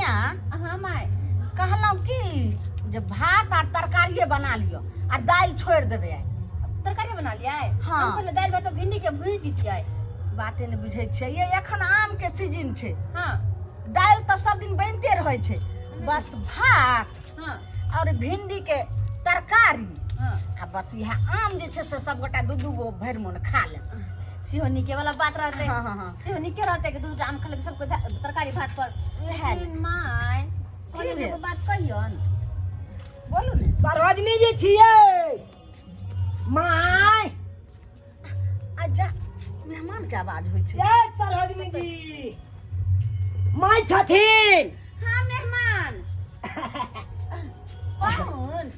कनिया। हाँ माय। कहलहुँ की जे भात आ तरकारिए बना लिअ आ दालि छोड़ि देबै आइ। तरकारी बना लियै? हाँ। हम पहिले दालि भात पर भिंडी के भूजि दितियै। बाते नहि बुझै छियै ये, एखन आम के सीजन छै। हाँ। दालि तऽ सब दिन बनिते रहै छै, बस भात हाँ और भिंडी के तरकारी हाँ आ बस इएह आम जे छै से सबगोटा दू दू गो भरि मोन खा लेब। सेहो नीके वाला बात रहतै। हाँ, हाँ, हाँ। सेहो नीके रहतै कि दू दूटा आम खा लेतै सबके तरकारी भात पर। उएह ने। लेकिन माय, कहलियै भेल? एगो बात कहियौन। बोलू ने। सरोजनी जी छियै my. अच्छा, मेहमान के आवाज होइ छै। ये सरोजनी जी my छथिन। हाँ मेहमान। कौन?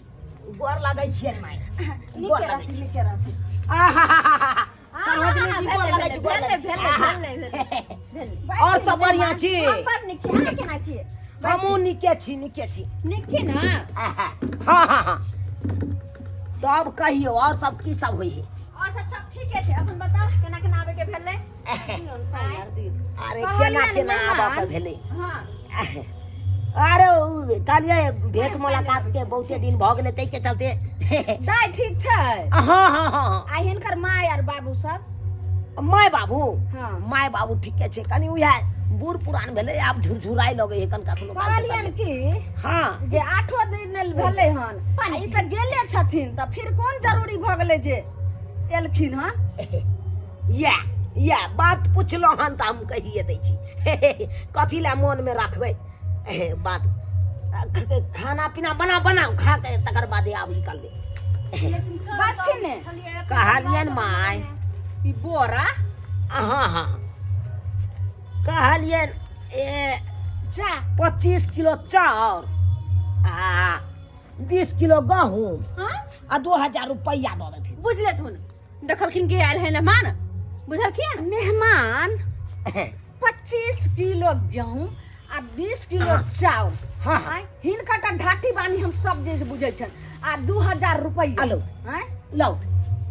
गोर लागै छियै my. नीके गोर लागै रहथिन, छी। नीके रहथिन। आहाहाहा, सरोजनी जी गोर लागै छी, गोर भेलै लागै छी। भेलै भेलै भेलै भेलै। और सब बढ़िया छी? हम बड़ नीक छी, अहाँ केना छी? हमहूँ नीके छी, नीके छी। नीक छी ने? आहा, हाँ हाँ हाँ। तब कहियौ और सब की सब होइ है? और सब सब ठीके छै, अपन बताउ केना केना आबे के भेलै? अरे कहलियै केना ने केना आबऽ के मेहमान। भेलै? हाँ। अरे उ कहलियै भेंट मुलाकात के बहुते दिन भऽ गेलै, ताहि के चलते। दाइ ठीक छै? हाँ हाँ हाँ हाँ। आ हिनकर माय आर बाबू सब? माय बाबू? हाँ। माय बाबू ठीके छै, कनि उएह बूढ़ पुरान भेलै, आब झुरझुराइ लगै है कन कखनो काल के। कहलियनि की हाँ जे आठो दिन भेलै हन आ ई तऽ गेले छथिन, तऽ फिर कोन जरूरी भऽ गेलै जे एलखिन हन? या या बात पुछलहुँ हन तऽ हम कहिए दै छी, कथी लए मोनमे राखबै हे बात। खाना पीना बना बनाउ, खा के तकर बादे आब ई करबै। बात ने कहलियनि माय ई बोरा। हाँ हाँ, कहलियनि ए जा 25 किलो चाउर आ 20 किलो गहूम हाँ आ 2000 रुपैआ दऽ देथिन। बुझलेथुन, देखलखिन के आयल है मेहमान, बुझलखिन? मेहमान, 25 किलो गेहूं आ 20 किलो चाउर। हाँ, हाँ। आँय, हिनकर तऽ ढाठी बानी हम सब जे बुझै छनि आ 2000 रुपैआ। आलू। आँय? लाउ,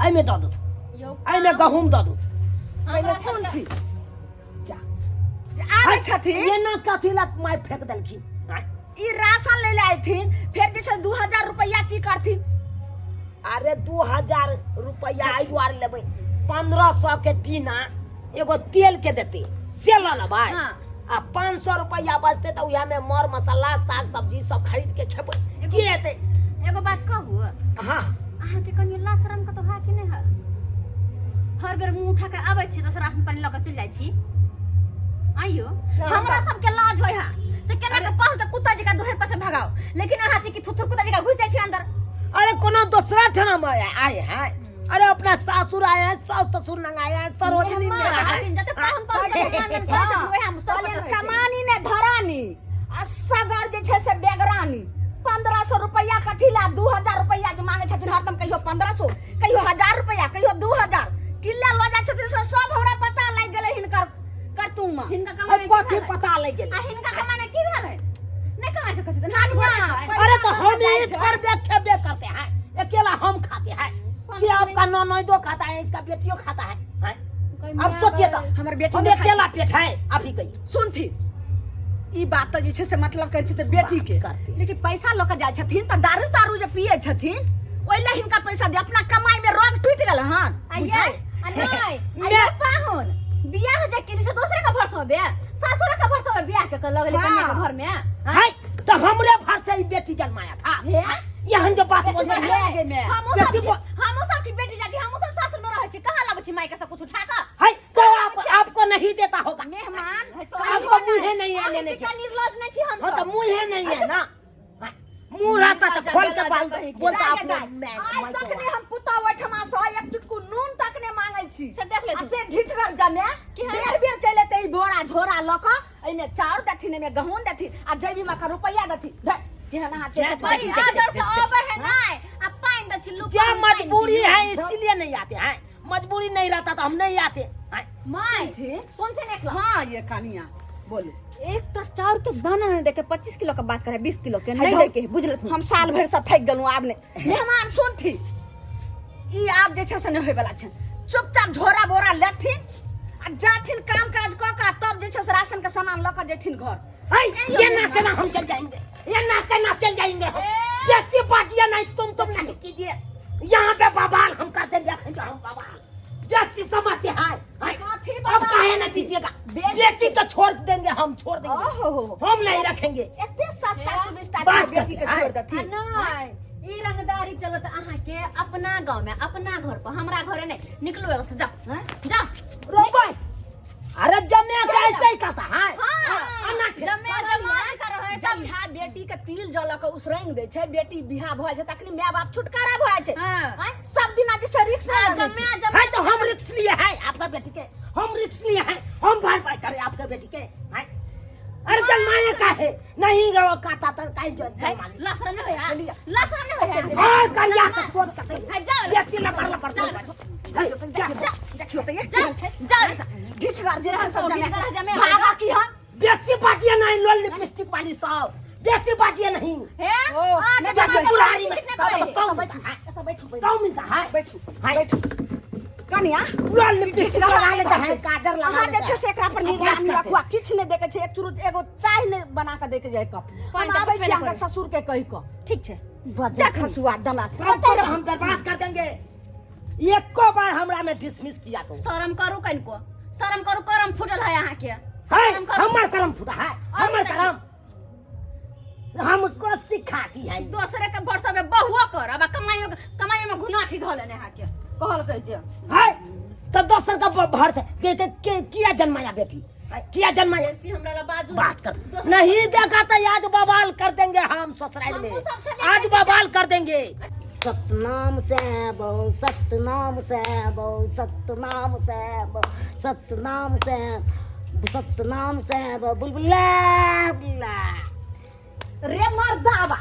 एहिमे दऽ देथुन। यौ, एहिमे गहूम दऽ देथुन। पहिले सुनथि। जा। आबै छथिन। एना कथी लए माय फेंक देलखिन? आँय? ई राशन ले ले अयथिन, फेर जे छै 2000 रुपैआ की करथिन? अरे 2000 रुपैआ एहि दुआरे लेबै, 1500 के टीना एगो तेल के देतै से लऽ लेबै। हाँ। आ 500 रुपैआ बचतै तऽ उएहमे मर मसाला साग सब्जी सब खरीद के खेबै, की हेतै? एगो बात कहू? हाँ। अहाँके कनि लाज शरम कतौ है कि नहि है? हर बेर मुँह उठा के आबै छी तऽ राशन पानी लऽ के चलि जाइ छी। आइयो हमरा सबके लाज होइ है से केना के पाहुन के कुत्ता जकाँ दोहर पर से भगाओ, लेकिन अहाँ से कि थुथुर कुत्ता जकाँ घुसि जाइ छी अंदर। अरे कोनो दूसरा ठाम आए हैं? अरे अपना सासुर आए हैं, सास ससुर नंग आए हैं, सरोजनी मेहमान मेरा है। रहथिन, जते पाहुन पाहुन के मेहमान करै छथिन, वएह हम सब कहलियनि रहै छै। कमानी ने धरानी आ सगर जे छै से बेगरानी। 1500 रुपैआ कथी ला 2000 रुपैआ जे मांगे छथिन हरदम, कहियो 1500, कहियो 1000 रुपैआ, कहियो 2000 किल्ला लऽ जाइ छथिन, से सब हमरा पता लागि गेलै हिनकर करतूमा। हिनका कमाइ में की कथी भेलै? पता लागि गेलै? आ हिनका कमाइ में की भेलै? नहीं कमाइ सकै छथिन, हाथ गोड़ छै। अरे तो हम ही थोड़े खेबे करते हैं, अकेला हम खाते हैं कि आपका ननदो खाता है, इसका बेटियों खाता है, हैं? अब सोचिए तो हमर बेटी हम नहि खाइ अकेला पेट है, आप ही कहिए। सुनथि, ई बात तऽ जे छै से मतलब करै छै तऽ बेटी के बात करते। लेकिन पैसा लऽ कऽ जाइ छथिन तऽ दारू तारू जे पियै छथिन ओहि लए हिनका पैसा दे, अपना कमाई में रोग टूटि गेल हन। आ ये, आ नहीं, आ ये पाहुन बियाह जे केली से दोसरे के भरसो बे, सासुर के भरसो बे बियाह के के लगले हाँ। कन्या के घर में। है तो हमरे भर से ई बेटी जन्माया था। हे? यहन जो बात बोलते हैं। हे गे मैं। हमहूँ बेटी सब हमहूँ सब छी बेटी जाति, हमहूँ सब सासुर में रहै छी, कहाँ लाबै छी मायके सब कुछ उठा कऽ? है तो आप आपको नहीं देता होगा। मेहमान, आपको मुँह नहीं है लेने के। निर्लज नहीं छी हम हाँ तो सब। मुँह नहीं है ना, मुँह रहता तो खोल के बाल बोलता अपने आइ तक ने हम पुतहु ओहिठमा सँ एक चुटकू नून तक ने मांगै छी। से देख ले आ तू। से ढिठगर जमे कि हम- बेर बेर चलि एतै ई बोरा झोरा लऽ कऽ, एहिमे चाउर देथिन, एहिमे गहूम देथिन आ जेबीमे कऽ रुपैआ देथिन। धै, जेहन अहाँ जय छै बड़ी आदर से आबै है नहीं, आ पानि दै छी लुक। क्या मजबूरी है इसीलिए नहीं आते हैं, मजबूरी नहीं रहता तो हम नहीं आते हैं। My सुनते ने एकला। हाँ ये कनिया बोलू। एक तो चाउर के दाना नहीं देके 25 किलो के बात करे, 20 किलो के नहीं धौ। देके, बुझल तू? हम साल भरि से थाकि गेलहुँ, आब नहि। मेहमान सुनथि, ई आब जे छै से नहि होयवला छै। चुपचाप झोरा बोरा लेथिन आ जाथिन काम काज कऽ कऽ, तब जे छै से राशन के सामान लऽ कऽ जेथिन घर। है, ये ना कहना हम चल जाएंगे, ये ना कहना चल जाएंगे हम। ऐसी बात ये नहीं, तुम नहीं कीजिए। यहाँ पे बवाल हम कर देंगे, अखन जो हम बवाल बेसी समझते हैं। हैं। कथी अब बवाल? काहे ना दीजिएगा, बेटी को छोड़ देंगे हम, छोड़ देंगे, ओहो। हम नहीं रखेंगे। एते सस्ता सुविस्ता बात छै बेटी के करते, छोड़ देथिन। आ नहि, ई रंगदारी चलत अहाँके अपना गाँव में, अपना घर पर, हमरा घरे नहि। निकलू एतऽ से, जाउ जाउ। रोबे, अरे जमे के ऐसे ही कहता है। हाँ, अना जमे जमा कर है। जब बेटी के तिल जल के उसरंग दै छै, बेटी बियाह भऽ जाइ छै तखनी माय बाप छुटकारा भऽ जाइ छै। हाँ। आँय, सब दिना जे छै रिक्स नहि लगै छै। जमे जमा है तो हम रिक्स लिए हैं आपका बेटी के, हम रिक्स लिए हैं, हम भाई भाई करे आपके बेटी के हैं। अरे जन्माए का है नहीं गो काता तो काहे जो जन्मा ली। लसरम नहि होय, लसरम नहि होय। हाँ, करिया के छोड़ के है, जाओ। बेसी लपर लपर जाओ। देखियो देखियो तऽ जाओ जाओ। ढिठगर जे छै सब ढिठगर जमे जमे। भागा की हम बेसी बाजिए नहीं, लोल लिपस्टिक वाली सब बेसी बाजिए नहीं। हे ओ, आ नहि के बेसी बुराड़ी में कितने करे? कौन मिलता है, एतऽ बैठू कौन मिलता है? बैठू। है कनिया, लोल लिपस्टिक लगा लेता है, काजर लगा अहाँ जे लेता छै है। से एकरा पर बात निगरानी करते। रखू आ किछु नहि देखै छै, एक चुरुत एगो चाय नहि बना कऽ दैके जाय कप। हम पानि तऽ आबै पुछबे छी नहि अहाँके करै। ससुर के कहि कऽ। ठीक छै। बजा खसुआ दला सबको तो हम बर्बाद कर देंगे, एको बार हमरा में डिसमिस किया तो। शरम करू कनिको, शरम करू, करम फूटल है अहाँके। है शरम करू। हमर करम फूटा है, हमर करम हमको सिखाती है। दोसरे के भरोसा में बहुओ करब आ कमाइयो कमाइयो में घुनाठी धऽ लेने अहाँके कहलकै जे है तो दोसर का भर से के, के, के, किया जन्माया बेटी है, किया जन्माया? बेसी हमरा ला बाजू बात कर दोसर- नहीं देखा तो आज बवाल कर देंगे हम ससुराल में। हमको सबसे नहीं आज बवाल कर देंगे। सतनाम साहब, सतनाम साहब, सतनाम साहब, सतनाम साहब, सतनाम साहब, बुलबुला बुलबुला। रे मर्दाबा,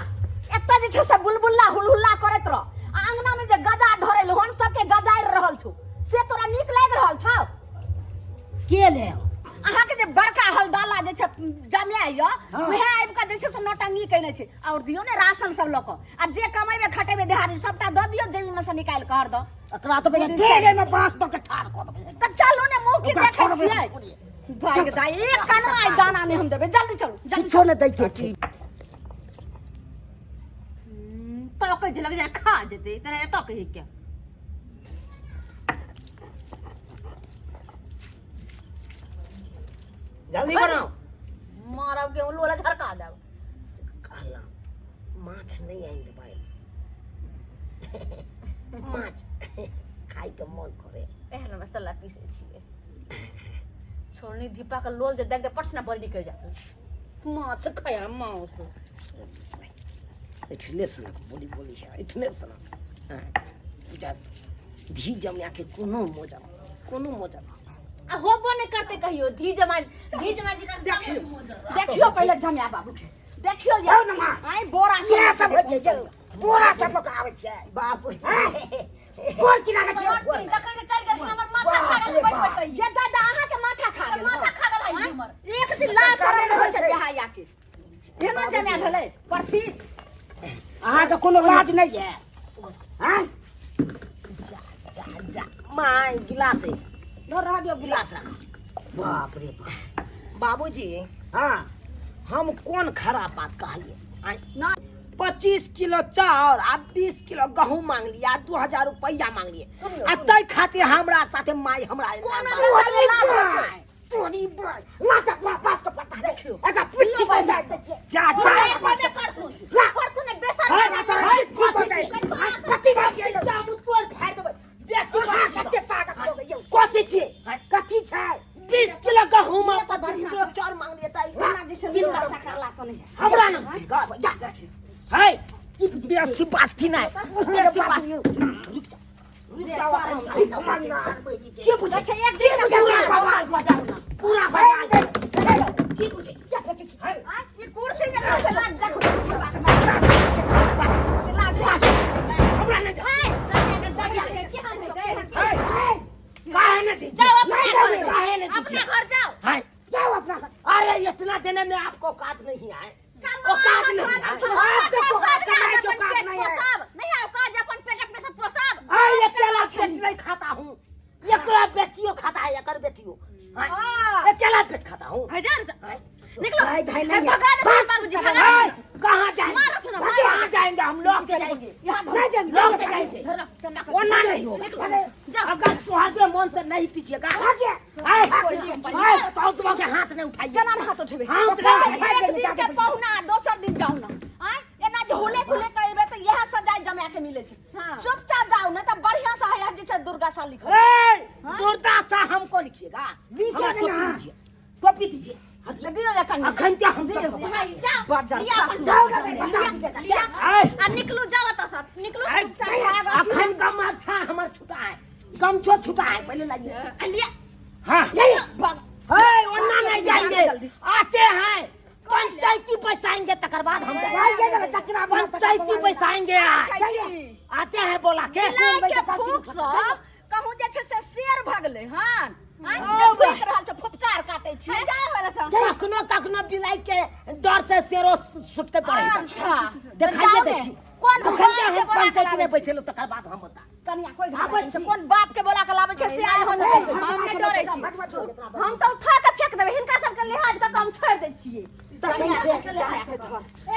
एतऽ जे छै से बुलबुल्ला हुलहुल्ला करैत रह आ अंगना में जे गजा धरल हन सबके गजारि रहल छौ, से तोरा नीक लागि रहल छौ? के ले? अहाँके जे बड़का हलदाला जे छै जमाय यऽ, हाँ। उएह आबि कऽ जे छै से नौटंकी केने छै। आओर दियौ ने राशन सब लऽ कऽ, आ जे कमेबै खटेबै देहारी सबटा दऽ दियौ जेबीमे से निकालि कऽ हरदम। एकरा तऽ भैया देह में बांस दऽ के ठाढ़ कऽ देबै। तऽ चलू ने, मुँह की ओकरा देखै छोड़बै छियै? हम। दाइ के दाइ, एक कनवा आइ दाना नहि हम देबै। जल्दी चलू, जल्दी। किछो नहि दै के छै। तकै छै, लग जाय खा जेतै तोरा एतऽ कहै के। जल्दी बनाओ। मारब के लोला झरका देब। कहला माछ नहीं आनि देबै, माछ खाइ के मन करे। एहन मसाला पीसै छियै, छोड़नी धीपा के लोल जे देख दे पट ना बड़ी निकल जात। माछ खाया मांस। इठले सनक बोली बोली है, इठले सनक। हाँ, जा धी जमिया के कोनो मजा, कोनो मजा आ होबो नहि करतै कहियो। धी जमा, धी जमा जी का देखियो, देखियो, पहिले जमिया बाबू के देखियो। जाउ ने माँ। आइ बोरा इएह सब होइ छै, बोरा सब लऽ कऽ आबै छै। बाप रे, गोर किना के छै? जखन के चलि गेलखिन हमर माथा खा गेल बैठ बैठ के। ये दादा, अहाँ के माथा खा गेल? माथा खा गेल है हमर। एक दिन लाज शरम नहि होइ छै बिहाया के? एहनो जमाय भेलै परथी। अहाँके कोनो लाज नहि यऽ? आँय, जा जा जा माय, गिलास है। धर, रह दियौ गिलास। गिलास राख। बाप रे बाप, बाबूजी। हाँ, हम कोन खराब बात कहलिए? आँय? ना। 25 किलो चाउर आ 20 किलो गहूम मांगलिए आ 2000 रुपया मांगलिए। सुनियौ, आ सुनियौ। तै खातिर हमरा साथे माय हमरा कोना हमरा लाज होइ छै? तोरी बाय, लाता बास के पत्ता देखियौ। एका पिट्ठी पर जा जा जा। होबे करथुन, करथुन ने बेसर। हाय, हाय, कथी बात छियै? जामुन तोड़ फाड़ि देबै। बेसी बात कते ताकत हो गई। कथी छियै? कथी छै? 20 किलो गहूम आ 25 किलो चाउर मांगलियै तऽ कोना जे छै बिल खर्चा करला से नहि हमरा ना जा। है बेसी बात थी ना, बेसी बात। रुक जा, रुक जाओ। के पूछे? अच्छा, एक दिन पूरा बवाल भऽ जाउ, पूरा बवाल। की पूछे? क्या फेकै छी? है ई कुर्सी जे लाज देखो, लाज। हमरा नहि दे। जाओ। है काहे नहीं दीजिए? अपना नहीं घर। देंगे, काहे नहीं अपना दीजिए? घर जाओ। है जाओ अपना घर। अरे इतना देने में आपको औकात नहीं है, औकात नहीं है आपको, औकात कमाए के औकात नहीं है। नहीं औकात जे अपन पेट अपने से पोसाब। अरे अकेला पेट नहीं खाता हूँ, एकरा बेटियों खाता है, एकर बेटियों। हाँ, अकेला पेट खाता हूँ। हजार हाँ, निकलो। भाई भाई नहीं है। भगा दे बाबूजी, भगा दे। ए, कहाँ जाएंगे? मारो सुनो, भागे, कहाँ जाएंगे हम लोग के जाएंगे नहीं जाएंगे लोग के जाएंगे वो ना नहीं होगा। अगर सुहागे मन से नहीं पीछिएगा साउस के हाथ नहीं उठाइए। केना ने हाथ उठेबै? हाथ नहीं उठाइए। एक दिन के पहुना दोसर दिन जाऊ ना। आँय, एना जे हुले खुले के एबै तऽ इएह सजाय जमा के मिलै छै। हाँ। चुपचाप जाऊ ने तऽ बढ़िया से हैया जे छै दुर्गा सा लिखल। ए, दुर्दशा हमको लिखिएगा। लिखेगा हमरा टोपी ना। दीजिए, टोपी दीजिए। दियौ ने कनी। अखन के हम सब जाओ, बाजार लिया अपन सासु। जाओ ना बे, बता दीजिएगा। लिया। ए, आ निकलू, जाओ एतऽ सब निकलू। ए, चुपचाप। अखन गम अच्छा हमर छुटा है, गमछो छुटा है, पहले लाइए। आ लिया। हाँ ए, ओना नहीं जाएंगे। जल्दी। आते हैं पंचायती बैसाएंगे तकर बाद हम जाइए ना, चकरा बना, तकर पंचायती बाद। बैसाएंगे आज। जाइए। आते हैं बोला के बिलाइ के फूक सँ कहूँ जे छै से शेर भगलै हन। आँय, ओ जे बा। फूकि रहल छै, फुफकार काटै छी। जाओ वाला सब। कखनो कखनो बिलाइ के डर से शेरो सुटते पड़े। अच्छा, देखाइए जाओ दै ने। छी। कोन तखन बाप जे के हम बोला के पंचायती लाबै में छी? बैठेलहुँ तकर बाद हम बता कनिया कोई आबै घाबै छै? छी। कोन बाप के बोला के लाबै छै से आइ हम हम नहि डरै छी। हम तऽ उठा के फेंक देबै हिनका सबके, लिहाज कऽ कऽ हम छोड़ि दै छियै। तखन से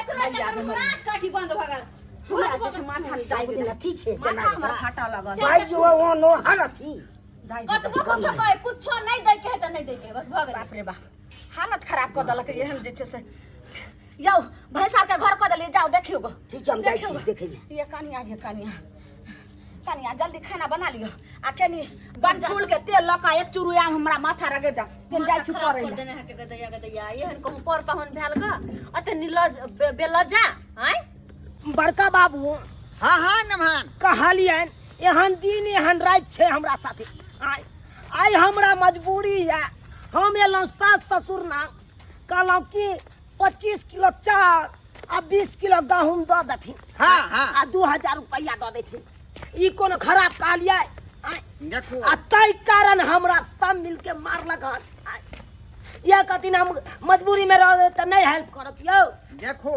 एकरा चक्कर में नाच काठी बंद भऽ गेल। हमरा जे छै माथा ने दाबि देलक। अथी छै। माथा हमर फाटऽ लगल। भाई जो ओ नो हर अथी। कतबो कुछो कहै, कुछो नहि दै के है तऽ नहि दै के है, बस भऽ गेलै। बाप रे बाप, हालत खराब कऽ देलक एहन जे छै से। यौ, भैंसा के घर कऽ देलियै, जाउ देखियौ गो। ठीक छै, हम जाइ देखियौ छी गो। देखै लए। ये कनिया, जे कनिया, कनिया, जल्दी खाना बना लिअ आ कनि बनफूल के तेल लऽ कऽ एक चूरू आम हमरा माथा रगड़ि दऽ। तेल जाइ छी खराब करै कर लए। देने है के गदैया गदैया, एहन कहूँ पर पाहुन भेल ग, अते निर्लज बेलज्जा आँय। बड़का बाबू। हाँ हाँ नमहान। कहलियनि एहन दिन एहन राति छै हमरा साथे। आइ आइ हमरा मजबूरी यऽ, हम एलहुँ सास ससुर ना कहलहुँ कि 25 किलो चाउर आ 20 किलो गहूँम दऽ देथिन। हाँ हाँ। आ 2000 रुपैआ दऽ देथिन। ई कोनो खराब कहलियै? आँय? देखू। आ ताहि कारण हमरा सब मिलके मारलक हन। आँय, इएह कहथिन हम मजबूरी में रह तऽ नहि हेल्प करत यौ। देखो,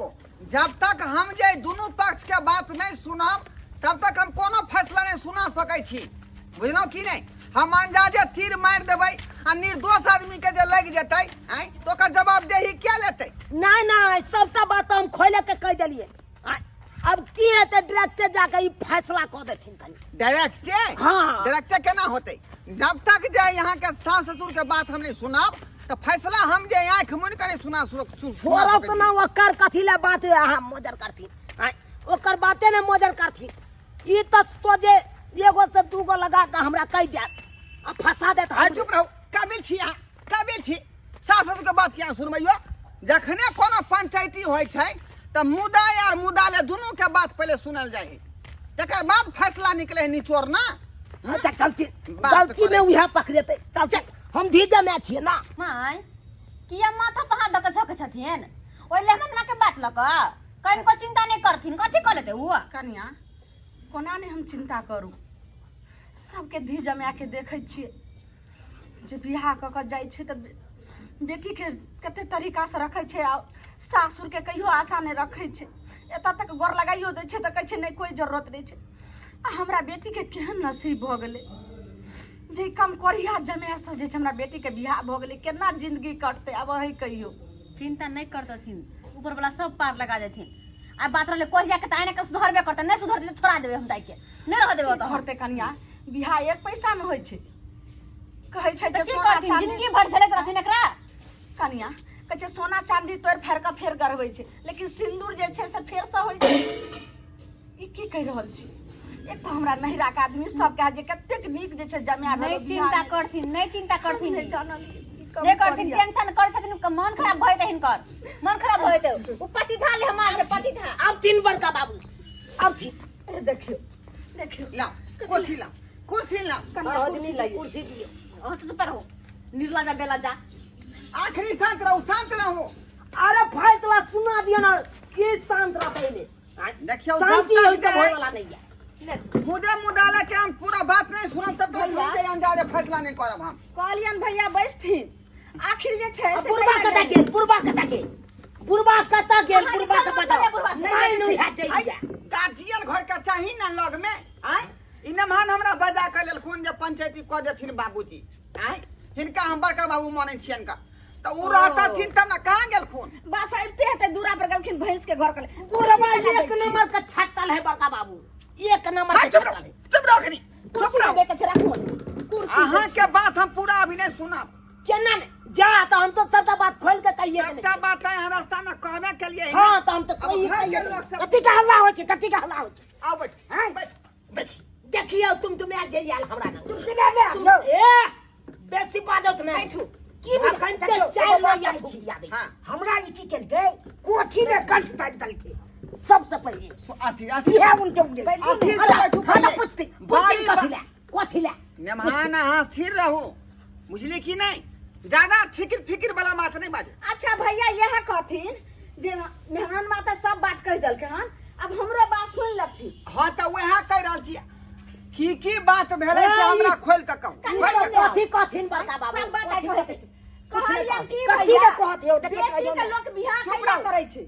जब तक हम जे दुनू पक्ष के बात नहीं सुनब तब तक हम कोनो फैसला नहीं सुना सकै छी, बुझलहुँ कि नहीं? हम अंदाजे तीर मारि देबै आ निर्दोष आदमी के जे लागि जेतै आँय तऽ ओकर जवाबदेही के लेतै? नहि नहि, सबटा बात हम खोले के कहि देलियै। आँय, अब की हेतै? डायरेक्टे जाके ई फैसला कऽ देथिन कनि। डायरेक्टे? हाँ। डायरेक्टे केना होतै? जब तक जे यहाँ के सास ससुर के बात हम नहीं सुनब तऽ फैसला हम जे आँखि मुनि के नहीं सुना सुना छोड़ो सकै तऽ छी। ना, ओकर कथी लए बात अहाँ मोजर करथिन? आँय, ओकर बाते ने मोजर करथिन। ई तऽ सोझे एगो से दूगो लगा कऽ हमरा कहि देत आ फंसा देत। आ चुप रहू, काबिल छी अहाँ, काबिल छी। सास ससुर के बात किया सुनबैयो? जखने कोनो पंचायती होइ छै तऽ मुदा आर मुदा ले दुनू के बात पहिले सुनल जाइ है, तकर बाद फैसला निकले है निचोड़ ना। अच्छा चलती। बात गलती में करै। उएह पकड़ेतै। चलते, हम धीजे में छियै ना। माय, किया माथा पर हाथ दऽ कऽ झकै छथिन ओहि लेमन के बात लऽ कऽ? कनिको चिंता नहि करथिन, कथी कऽ लेतै ओ? कनिया, कोना नहि हम चिंता करू? सबके धी जमा के देखै छियै जे बियाह कऽ कऽ जाइ छै तऽ बेटीके कते तरीकासँ रखै छै आ सासुरके कहियो आशा नहि रखै छै। एतऽ तक गोर लगाइयो दै छै तऽ कहै छै नहि, कोइ जरूरत नहि छै। आ हमरा बेटीके केहन नसीब भऽ गेलै जे कम कोढ़िया जमायसँ जे छै हमरा बेटीके बियाह भऽ गेलै। केना जिंदगी कटतै आब अहीं कहियौ। चिंता नहि करतथिन, ऊपर वाला सब पार लगा देथिन। आ बात रहलै कोढ़िया के तऽ आइना के सुधरबे करतै। नहि सुधरतै तऽ छोड़ा देबै हम दाइ के, नहि रहऽ देबै ओतऽ। छोड़तै कनिया? बियाह एक पैसा मे होइ छै? कहै छै तऽ जे की सोना करथिन? चांदी जिंदगी भरि झेलैत रहथिन एकरा? कनिया, कहै छै सोना चांदी तोड़ि फाड़ि कऽ फेर गढ़बै छै, लेकिन सिन्दूर जे छै से फेरसँ होइ छै? ई की कहि रहल छी? एक तऽ हमरा नहिराके आदमी सब कहे जे कतेक नीक जे छै जमाय नहि भेल। चिंता करथिन, नहि चिंता करथिन। नहि जानलियै ई कम नहि करथिन करिया। टेंशन करै छथिन, मन खराब भऽ जेतै हिनकर, मन खराब भऽ जेतै। ओ पतिधा ले हमार छै पतिधा। आब तीन बड़का बाबू, आब ठीक। ए, देखियौ देखियौ। लाउ कुर्सी, लाउ कुर्सी, लाउ। कनिया, कुर्सी लाइए। कुर्सी दियौ। अहाँ तऽ चुप रहू, निर्लजा बेलजा। आखिरी शांत रहू, शांत रहू। अरे फैसला सुना दियौ ना, के शांत रहतै ने? देखियौ, जब शांति तक होई तऽ जे होय वाला नहीं है। मुदे मुदाला के हम पूरा बात नहीं सुनब तब तक भैया। हम के अंदाजे फैसला नहीं करब हम। कहलियन भैया बैसथिन, आखिर जे छै से बुढ़बा कहिया कतऽ गेल? गेल? बुढ़बा कतऽ गेल? बुढ़बा कतऽ गेल? अहाँके बुढ़बा के काम बताओ। करबै बुढ़बा से। नहीं नहीं है आइ जइया। गार्जियन घर के चाही ना लग में। आय ई नमहान हमरा बजा के लेलखुन जे पंचायती कऽ देथिन बाबूजी। आय हिनका हम बड़का बाबू मानै छियनि का। तऽ ओ रहतथिन तब ने कहाँ गेलखुन बस अबिते हेतै दूरा पर गेलखिन भैंस के घर के बुढ़वा एक नंबर के छट्टल है बड़का बाबू एक नंबर हाँ, के चुप रहो छट्टल है चुप रहो अखनी चुप कुर्सी रहो दे के छै राखू ने कुर्सी अहाँ के बात हम पूरा अभी नहीं सुनब केना ने जा तो हम तो सबटा बात खोल के कहिए देने सबटा छी। बात अहाँ रास्ता में कहबे केलिए हाँ तो हम तो अब कहिए घर के कहिए लोग सब कथी के हल्ला होइ छै कथी के हल्ला होइ छै आओ बैठ हैं? बैठ बैठ देखियो तुम तुम आयल जे आयल हमरा ना तुम सुना ले तुम यौ ए बेसी बाजत ने बैठू। की अखन ते देखियौ, चाय एगो बात लऽ आयल कहै छी छी। हाँ। हमरा ई की केलकै कोठी में कंठ ताकि देलकै सबसे पहिले आसी आसी इहे उनके उड़े आसी से अरे, बैठू हाँ, पहिले। पूछती बारी पूछती कथी ला कथी ला मेहमान अहाँ स्थिर रहू बुझली कि नहीं ज्यादा फिक्र फिक्र वाला बात नहीं बाजे अच्छा भैया यह कहथिन जे मेहमान माता सब बात कहि देलकै हन अब हमरो बात सुन लथिन हाँ तऽ वएह कहि रहल छी की की बात भेलै से हमरा खोलि कऽ कहू कनि खोलि कऽ कहू। कथी कथिन बड़का बाबू सब बात आइ कहै छै कहलियन की कथी भैया के कहत यौ देखैत बेटी रहियौ के ने। लोक बियाह चुप कैला रहू। करै छै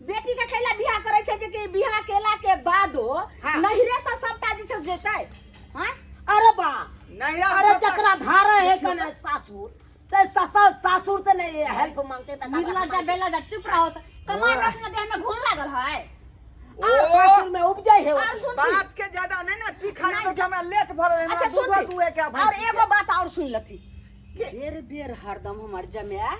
बेटी के कैला बियाह करै छै जे कि बियाह केला के बादो हाँ। नहिरे से सबटा जे छै जेतै हैं अरे बा नहिरा अरे सबटा- जकरा धारे है कने सासुर ते ससुर सासुर से नहीं हेल्प मांगते त निर्लज्जा बेलज्जा चुप रहो त कमा के अपना देह में घुन लागल है और सासुर में उपजे है और सुनती बात के ज्यादा नहीं ना तीखा नहीं तो हमरा लेट भर रहे अच्छा हमरा दूधो सुनती दुहे के और एगो बात और सुन लथी बेर बेर हरदम हमर जमाय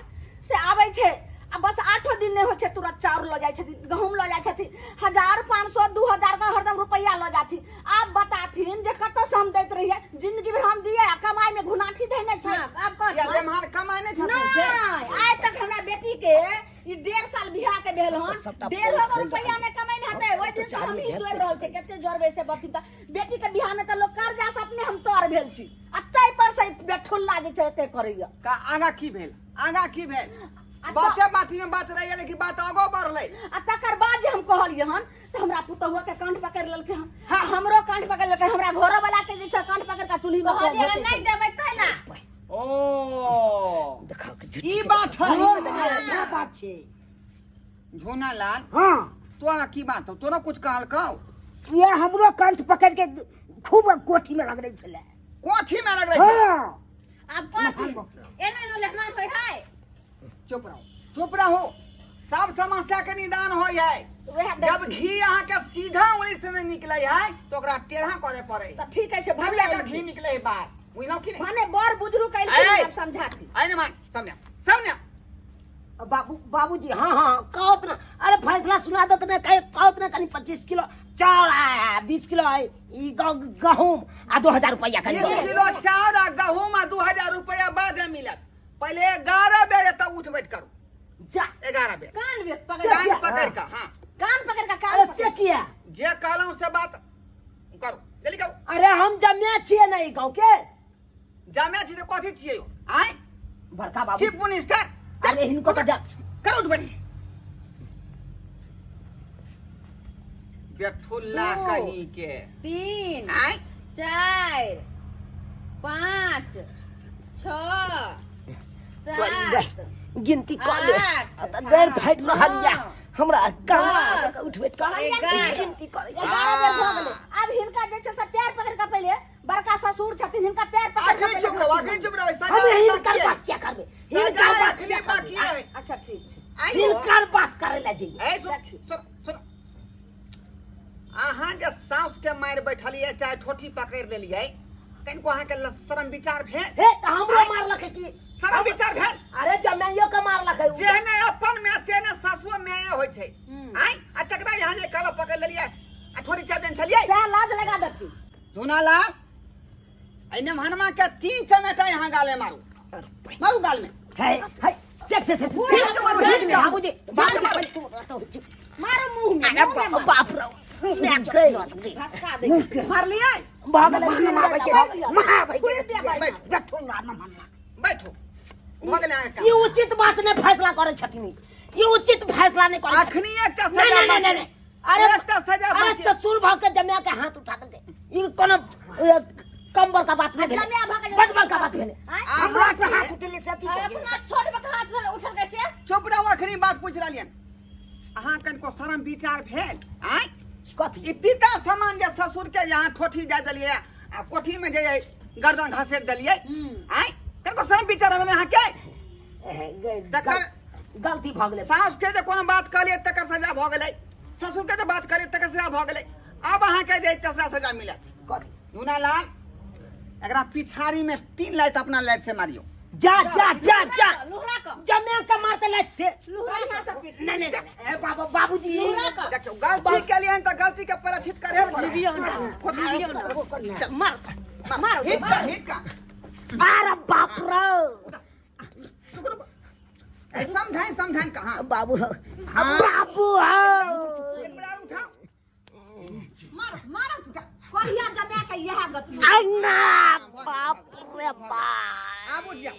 से आबै छै आ बस आठो दिन नहि होइ छै तुरंत चाउर लऽ जाइ छथिन गहूँम लऽ जाइ छथिन हजार पाँच सौ दू हजार के हरदम रुपैआ लऽ जाथिन आब बताथिन जे कतऽसँ हम दैत रहियै जिंदगी भरि हम दियै आ कमाइ मे घुनाठी धैने छै हाँ, आब कह एम्हर कमाइ नहि छथिन से नहि आइ तक हमरा बेटी के ई 1.5 साल बियाह के भेल हन सबटा डेढ़ो गो फोन रुपैआ नहि कमेने हेतै ओहि दिन से हम ही जोड़ि रहल छै कते जोड़बै से बती तऽ बेटी के बियाह मे तऽ लोक कर्जा से अपने हम तर भेल छी आ ताहि पर से बेठुल्ला जे छै एते करैया का आगा की भेल आगा की भेल आ बाते बाती में बात रहि गेलै कि बात आगो बढ़लै आ तकर बाद जे हम कहलियै हन तऽ हमरा पुतहुआ के कांठ पकड़ि लेलकै हन हाँ। हमरो कांठ पकड़ि लेलकै हमरा घरो वाला के जे छै कांठ पकड़ि के चूल्ही में कहलियै अगर नहि देबै तै ना ओ देखा के झूठ ई बात है क्या बात छै झोना लाल हाँ तोरा की बात हौ तोरा कुछ कहलकौ ये हमरो कंठ पकड़ के खूब कोठी में रगड़ै छलै कोठी में रगड़ै छै हाँ आब कथी एनो एनो लेहमान होय है चुप रहो चुप रहो सब समस्या के निदान होय है वएह जब घी अहाँ के सीधा उंगली से नहीं निकले है तो ओकरा टेढ़ा करे पड़े तऽ ठीक है छै तब भने जाकर घी निकले है बाहर बुझलहुँ कि नहीं भने बड़ बुजुर्ग ऐ! अयलखिन आब समझाती आइ ने मान समझा समझा बाबू बाबूजी हाँ हाँ कहत ना अरे फैसला सुना दत ना कहे कहत ना कनी 25 किलो चाउर आ 20 किलो है ई गहूम आ 2000 रुपया कनी 20 किलो चाउर आ गहूम आ 2000 रुपया बाद में मिलत पहले 11 बेर एतऽ उठ बैठ करू जा 11 बेर कान बेत पकड़ कान पकड़ कऽ हाँ कान पकड़ के कान अरे पकड़ से किया जे कहलहुँ से बात करू जल्दी करू अरे हम जमिया छिए ना ई गांव के जामिया छी तऽ कथी छियै यौ आँय बड़का बाबू चीफ मिनिस्टर अरे हिनको तो जा करू उठ बैठ बेठुल्ला दू। कहीं के 3 आँय 4 5 6 7 गिनती कऽ ले आठ, आ तऽ देर फाटि रहल या नौ, हमरा काम दस, उठ बैठ कऽ एगारह। गिनती करै छी। 11 बेर भऽ गेलै आब हिनका जे छै से पैर पकड़ के पहिले बड़का ससुर छथिन हिनका पैर पकड़ के अखनी चुप पहिले रहो अखनी चुप रहो हम सजा हिनकर बाकी है बात क्या करबै हिनकर सजा बात अखनी क्या बाकी करबै है अच्छा ठीक छै आइयो हिनकर बात करै लए जइयै ए सुन सुन सुन अहाँ जे साउस के मारि बैठलियै चाहे ठोठी पकड़ि लेलियै कनिको अहाँके शरम विचार भेल हे तऽ हमरो मारलक है की शरम विचार भेल अरे जमाइयो के मारलक है उ। जेहने अपन माय तेहने सासुओ माय होइ छै आँय आ तकरा यहाँ जे काला पकड़ लेलियै आ ठोठी चाप देने छलियै सएह लाज लगा देथिन धुनालाल एने हनुमा के 3 चमेटा यहाँ गाल में मारू मारू गाल में है है से से से हिट के मारू, हिट के। बाबूजी हिट के मारू। मारो मुंह में अरे मुंह में मारो। बाप रे मैं के घसका दे छै। मारलियै भगले छोड़ि दिया भाई बैठ। बैठो भऽ गेलै अहाँके ई काम। उचित बात नहि फैसला करै छथिन ई उचित फैसला नहि करै छथिन। अखनी एकटा नहीं सजा नहीं नहीं बाकी नहीं अरे एकटा सजा अरे बाकी ससुर भऽ के जमाया के हाथ उठा देलकै ई कोनो कम बड़का बात नहि भेलै जमाया भऽ के बड बड़का बात भेलै आँय? हमरा अहाँके पर हाथ उठेले से अथी भऽ गेल। अपना छोट बक हाथ उठल कैसे चुप रहू अखनी बात पूछि रहलियनि अहाँ कनिको शरम विचार भेल आँय कथी ई पिता समान जे ससुर के यहाँ ठोठी दए देलियै आ कोठी में जे गर्दन घसेट देलियै आँय कनिको शरम विचार भेलै अहाँके तकर गलती भऽ गेलै। सासु के जे कोनो बात कहलियै तकर सजा भऽ गेलै, ससुर के जे बात कहलियै तकर सजा भऽ गेलै। आब अहाँके जे तेसरा सजा मिलत। कथी? मुनालाल, एकरा पिछाड़ी में 3 लात अपना लात से मारियो। जा जा जा जा, लुहरा क जमे के मारते लात से। बढ़िआँ से पीट। नहीं नहीं नहीं, ए बाबू, बाबूजी, देखियो, गलती के लिए तो गलती के प्रायश्चित करे पड़त। लिबियो ना, लिबियो ना, मार मारो। हिट का, हिट का। अरे बाप रे! रुको रुको, ए, समझाएं समझाएं कहाँ बाबू। हाँ। बाबू, हाँ। एक बार उठाओ। मारो मारो, कहिया जमा के इएह गति। अन्ना, बाप रे बाप! आब उठ जाओ,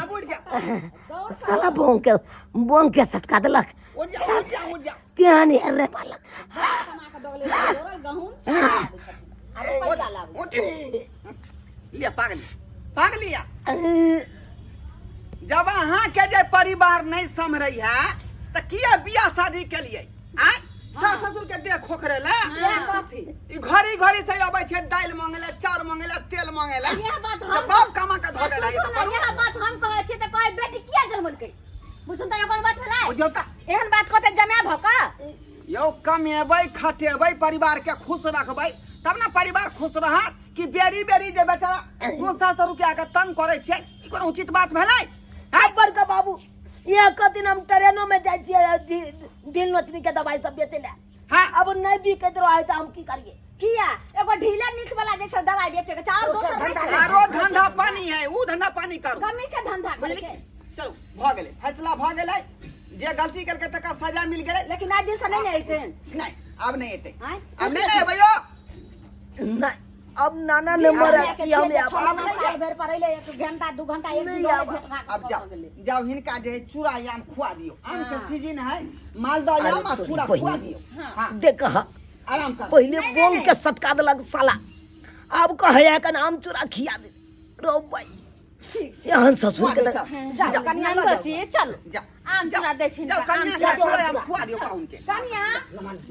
आब उठ जाओ। साला बोंग के बोंग के सटका देलक। उठ जाओ, उठ जाओ, उठ जाओ। तेहन हेरे मारलक। कमा के दगले दौड़ल गहूम चढ़ा दै छथिन आ रुपैआ लाबू। उठ लिया, पागल पागल लिया। जब अहाँ के जे परिवार नहीं सम्हरै है तऽ किया बियाह शादी के लिए आय सास ससुर के देह खोखरे ला? सएह कहथिन। ई घड़ी घड़ी से अबै छै, दालि मांगे ला, चाउर मांगे ला, तेल मांगे ला। इएह बात तऽ हम बाप कमा के धऽ देला। सुनू ने, इएह बात हम कहै छियै तऽ कहै बेटी किया जन्मलकै? बुझू तऽ एगो बात भेलै। बुझियौ तऽ एहन बात कहते जमा भऽ कऽ यौ, कमेबै खटेबै, परिवार के खुश रखबै तब ने परिवार खुश रहत, कि बेरी बेरी जे बेचारा 200 रुपया के तंग करै छै, ई कोनो उचित बात भेलै? आइ बड़का बाबू, यहाँ कदिन हम ट्रेनो में जाइ छियै ढील नोचनी के दवाई सब बेचै ला। अब नहीं बिकैत रहै तऽ हम की करियै? किया, एगो ढीले नीक वाला जे छै दवाई बेचे के छै और दोसर नहि छै? आरो धंधा पानी है, ऊ धंधा पानी करू। कमी छै धंधा करे बुझली के? चलू, भऽ गेलै, फैसला भऽ गेलै। जे गलती केलकै तकर सजा मिल गेलै। लेकिन आइ दिन से नहि ने अयथिन। नहि, आब नहि एतै। आँय? आब नहि ने एबै यौ। नहीं, अब नाना नंबर है कि हम छह आब महीना साल भरि पर अयलै, एक घंटा दू घंटा एक दिन नहि रहलै, आब। भेट घाट आब भऽ जाओ गेलै। जाओ, हिनका जे है चूड़ा आम खुआ दियौ। आम के सीजन है, मालदह आम आ तोरी चूड़ा बहिन। खुआ दियौ। हाँ, देख, आराम कर। पहिले बोंग के सटका देलक साला, आब कहै कन आम चूड़ा खिया दे रो भाई। एहन ससुर के खुआ तऽ- दे, जाओ कनिया लऽ जाओ। से चल जाओ। आम चूड़ा दै छी। जाओ कन्या के चूड़ा आम खुआ दियौ पाहुन के। कनिया,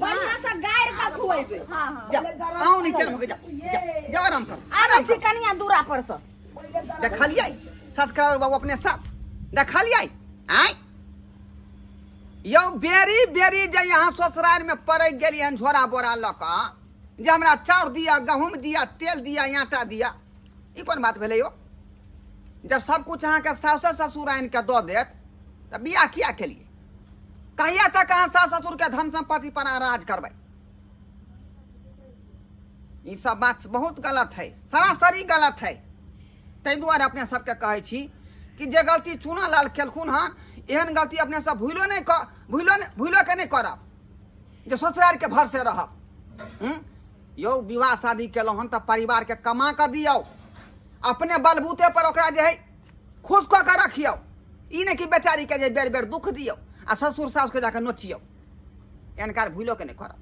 बढ़िया से गारि के खुएबै। हाँ हाँ। जाओ, आओ नीचे होके जाओ, जाओ जाओ, आराम करो। आबै छी कनिया दूरा पर से। देखलियै सब्सक्राइबर बाबू, अपने सब देखलियै? आँय यौ, बेरी बेरी जे यहाँ ससुराल में पड़ि गेलियै हन झोरा बोरा लऽ कऽ जे हमरा चाउर दिअ, गहूँम दिअ, तेल दिअ, आटा दिअ, ई कोन बात भेलै यौ? जब सब कुछ अहाँके सासु ससुर आनि कऽ दऽ देत तऽ बियाह किया केलियै? कहिया तक अहाँ सास ससुरके धन सम्पत्ति पर अहाँ राज करबै? ई सब बात बहुत गलत है, सरासरी गलत है। ताहि दुआरे अपने सबके कहै छी कि जे गलती चूना लाल केलखुन हन, एहन गलती अपने सब भूलो नहि क भूलो नहि भूलो के नहि करब जे ससुरारिके भरसे रहब। यौ, विवाह शादी केलहुँ हन तऽ परिवारके कमा कऽ दियौ, अपने बलबूते पर ओकरा जे है खुश कऽ कऽ रखियौ। ई नहि कि बेचारीके जे बेर बेर दुख दियौ आ ससुर सासुके जाकऽ नोचियौ। एहन कार्य भूलो के नहि करब।